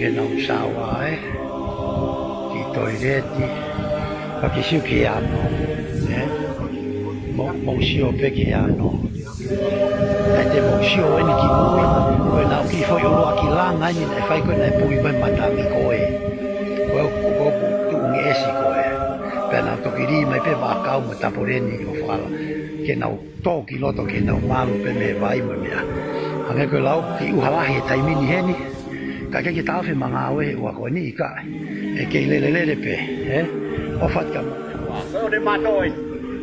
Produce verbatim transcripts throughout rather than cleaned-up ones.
Ke nau saua, ē? Ki toileti, pea ke sio ki he ano, ē? Mou, mou sio pē ki he ano. Kae te mou sio eni ki mui, ko ʻenau kiʻi foʻi ʻuluaki langa eni naʻe fai ko ē naʻe puli mai matangi ko ē. Ko e, ko e tuʻunga ʻesi ko ē. Pea nau toki lī mai pē vaʻakau mo e tapoleni ʻo fala. Ke nau tō ki loto ke nau malu pē mei he vai mo e meʻa. Hangē ko e lau, kiʻi ʻuha lahi he taimi ni heni. Ka ke ke taofi mangao he ua ko eni ʻikai. ʻE kei lelelele pē, ē? ʻOfa atu kia mo. Ko e ʻOne Mātō ē.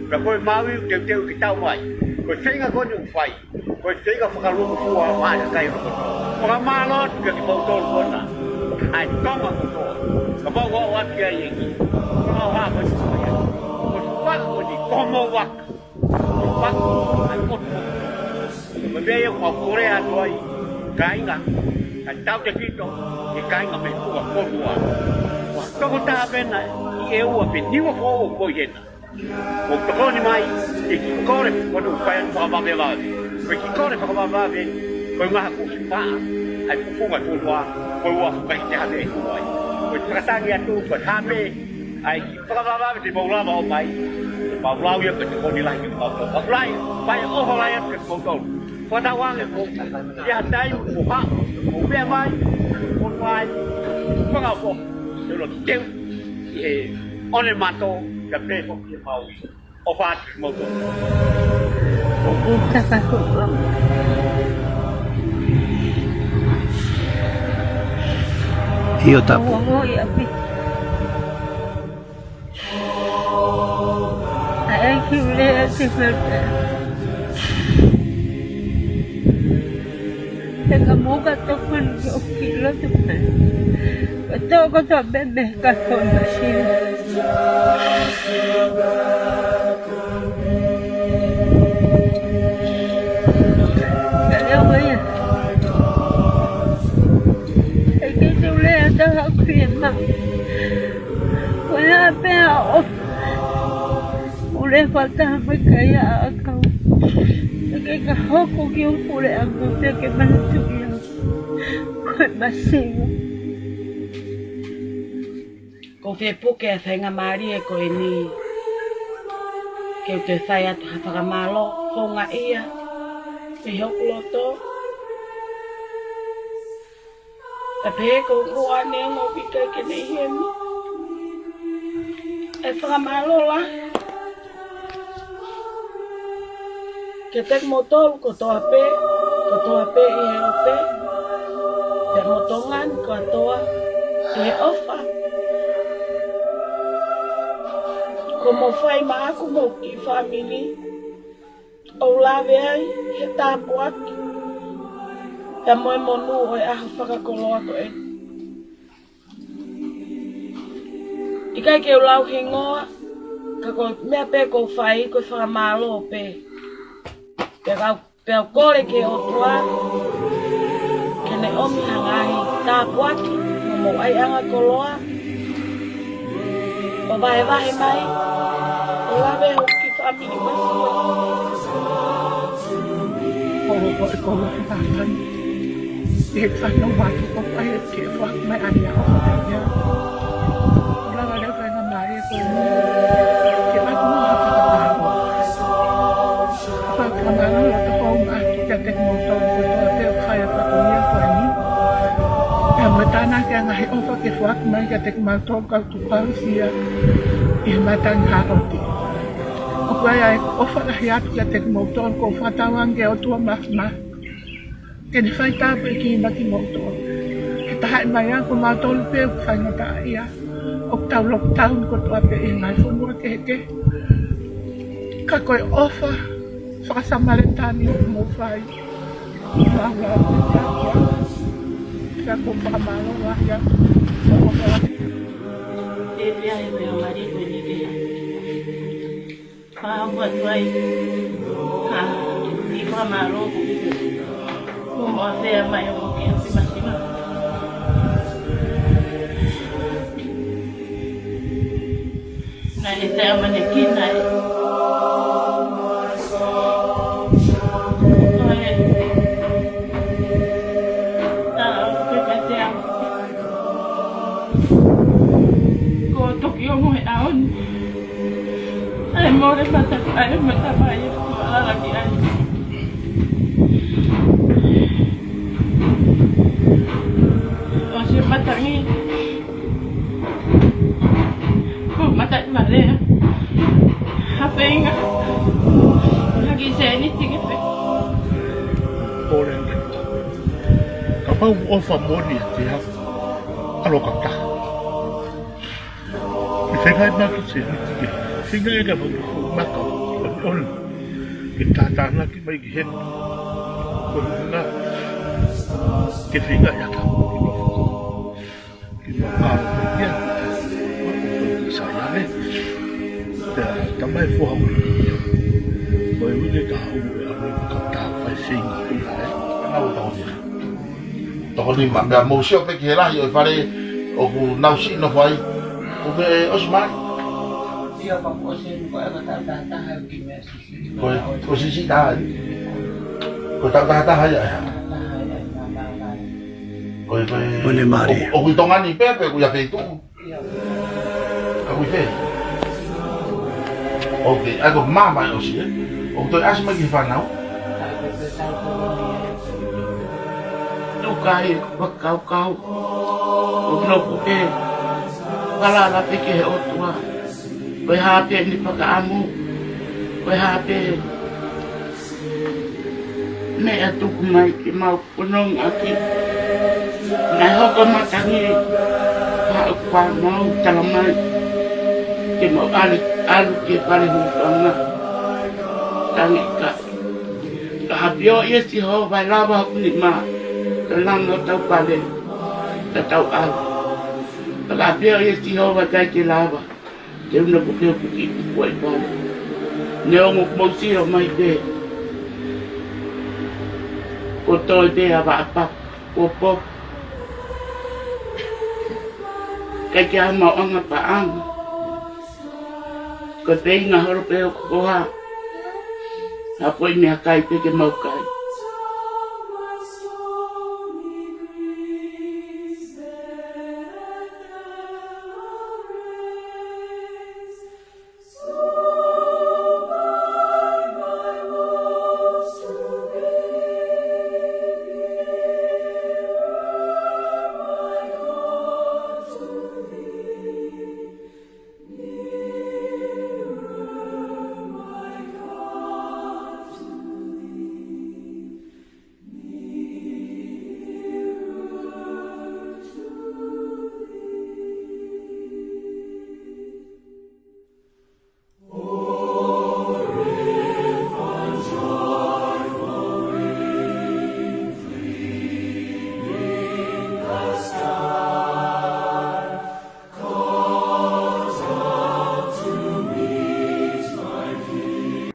Ka ko e maui teuteu ke tau mai. Ko e feinga ko eni ʻoku fai. Ko e feinga fakalūkufua mai ka kai loko. Fakamālō atu kia kimoutolu ko ena. ʻAi Tonga kotoa. Kapau ʻoku ʻoatu ki ai e ʻEiki. Ko e ʻuhinga ko eni ko e. Ko e faka ko eni ko mo waka. Ko e faka ko eni ko mo. Ko e meʻa ia ʻoku mau kole atu ai. Kāinga. Ka tau te kito. E kāinga mei Tonga kotoa. Ko e tokotaha pē ena ʻi ʻEua pe Niuafoʻou ko ē hena. ʻOku tokoni mai, ʻe kiʻi kole, ko ʻenau fai ʻenau fakavavevave. Ko e kiʻi kole fakavavevave, ko e ʻuhinga ko e sipa, ʻa e fufunga tuʻutuʻa, ko e ua fuka i te hame e tuai. Ko e fakatangi atu, ko e hame, ʻa e kiʻi fakavavevave te mau lava ʻo mai, mau lau ia ko e tokoni lahi ke mau tau. Mau lai, fai ʻofa lahi atu ke mau tau. Fakatauange ko ia ha taimi, ko ha, ko meʻa mai, ko mai, fakaʻofoʻofa, te ulo teu, ʻi he ʻOne Mātō, ka pē ko ʻi he mau. ʻOfa atu kimoutolu. ʻOku taka ko ʻoku. ʻIo tapu. ʻOku ongo ia pi. ʻAi ki ule ʻa te fete. Te ka moka tokon ki o ki loto pe. Ka toko to bebe ka tona si. Ka leo ia. E ke te ule ʻa ta haku e ma. Ko e hā pē ʻa ʻofa. Ule fata mai kai ʻa ʻakau. Ke ka hoko ki o pule a mo te ke manatu ia. Ko e masiva. Ko e fie puke ʻa e faingamālie ko eni. Ke u te fai atu ha fakamālō, houngaʻia, mei hoku loto. Ka pehē ko ʻoku ʻoange ʻa e ngoue ki he ʻEiki ʻi heni. ʻE fakamālō lahi. Kiate kimoutolu kotoa pē, kotoa pē ʻi he ope. Pea mo Tonga ni kotoa, ʻi he ʻofa. Kuo mou fai maʻaku mo e kiʻi fāmili. ʻOku lave ai he tāpuaki. Pea mo e monū ʻo e ʻaho fakakoloa ko eni. ʻIkai ke u lau hingoa, ka ko e meʻa pē ʻoku ou fai, ko e fakamālō pē. Pea kau, pea u kole ki he ʻOtua, ke ne ʻomi ha ngaahi tāpuaki, mo e ʻaiʻanga koloa, ʻo vahevahe mai, ʻo lave hoku kiʻi fāmili masiva. ʻO, ʻo, ʻo, ʻo, ʻo, ʻo, ʻi he fānau mātuʻa ko e ke foaki mai ʻa e ʻofa ia. Lava leva e ngaahi meʻa ko eni. Ke ʻoatu ha fakamālō. Fakamālō ʻoku tokanga atu kiate kimoutolu kotoa pē ʻoku fai ʻa e fatongia ko eni. Pea mo e tānaki ʻa e ngaahi ʻofa ke foaki mai kiate kimautolu kau tuʻu kau sia ʻi he matangi Hāloti. ʻOku ʻi ai ʻa e ʻofa lahi atu kiate kimoutolu, ʻoku ou fakatauange ki he ʻOtua Māfimafi ke ne fai tāpuekina kimoutolu. Ke tahaʻi mai ʻa kimautolu pē ʻoku faingataʻaʻia, ʻoku tau lockdown kotoa pē ʻi he ngaahi fonua kehekehe. Ka ko e ʻofa fakasamēlitane ʻoku mou fai. Mālō, mālō, mālō. Pea ʻoku ou fakamālō lahi atu. ʻE pea e meʻa mali ko eni ke. Pea ʻoku ʻoatu ai ha kiʻi fakamālō ko eni. Ko mo afea mai ʻo ki ʻapi masiva. Naʻe tea manekina e. Ko e. Tala ʻo ke ka tea. Toki ongo he ʻaho ni. ʻAi mole mata, ʻai mata mai, ʻo alala ki ai. ʻOsi e matangi. Ko e mata i malea. Ha feinga. Ha kiʻi sēniti ke pe. Pole ke. Kapau ʻofa moʻoni ʻiate au, ʻalu ʻo kau taha. Ke feinga mai ke sēniti ke. Feinga ke ka mau ke fuʻu maka. Ke ʻomi. Ke tātānaki mai ki heni. Ko e ʻuhinga ke feinga ia ka mau ke nofo. Ke mau ka mau ke ia. Ko e ʻuhinga ke sai ane. Pea tamai foha ʻuli. Ko e uike ka hau e ame ka tā fai feinga. Ana o tau ia. Toko nima, pea mou sio pē ki he lahi ʻo e fale ʻoku nau siʻi nofo ai. ʻOku ke ʻosi mai? Ia, ka kuo ʻosi eni ko e ka taha taha ʻoku ki meʻa sisi. Ko e, ko e sisi taha ai. Ko e taha taha ai, ai, ai. Ko e, ko e, Mone Maria. ʻOku, ʻoku ʻi Tonga ni pē, pe ʻoku ʻi ha feituʻu? Ka kui fē? Ok, ʻa ko māmani ʻosi, ē? ʻOku toe ʻasi mai ki he fānau? Tukai, fakakaukau. ʻOku nofo pē. Falala pē ki he ʻOtua. Ko e hā pē ʻene fakaʻamu. Ko e hā pē meʻa tuku mai ke mau ponongaʻaki. Naʻe hoko e matangi, pea ʻoku mau talamai ke mau ʻalu, ʻalu ki he fale hūfanga. Tangi ka. Ka ʻafioʻi ʻe Sihova ʻe lava hoku nima, ka langa ʻo tau fale, ka tau ʻalu. Ka ʻafioʻi ʻe Sihova ʻikai ke lava. Te u na ko ke hoku kiʻi kuku ai pale. Neongo ʻoku mou sio mai pē. Ko toe pē ʻa vaʻa papa, ko popo. ʻIkai ke ʻi ai ha maʻuʻanga paʻanga. Ko e feinga holo pē ʻo ko ha. Ha foʻi meʻakai pē ke mau kai.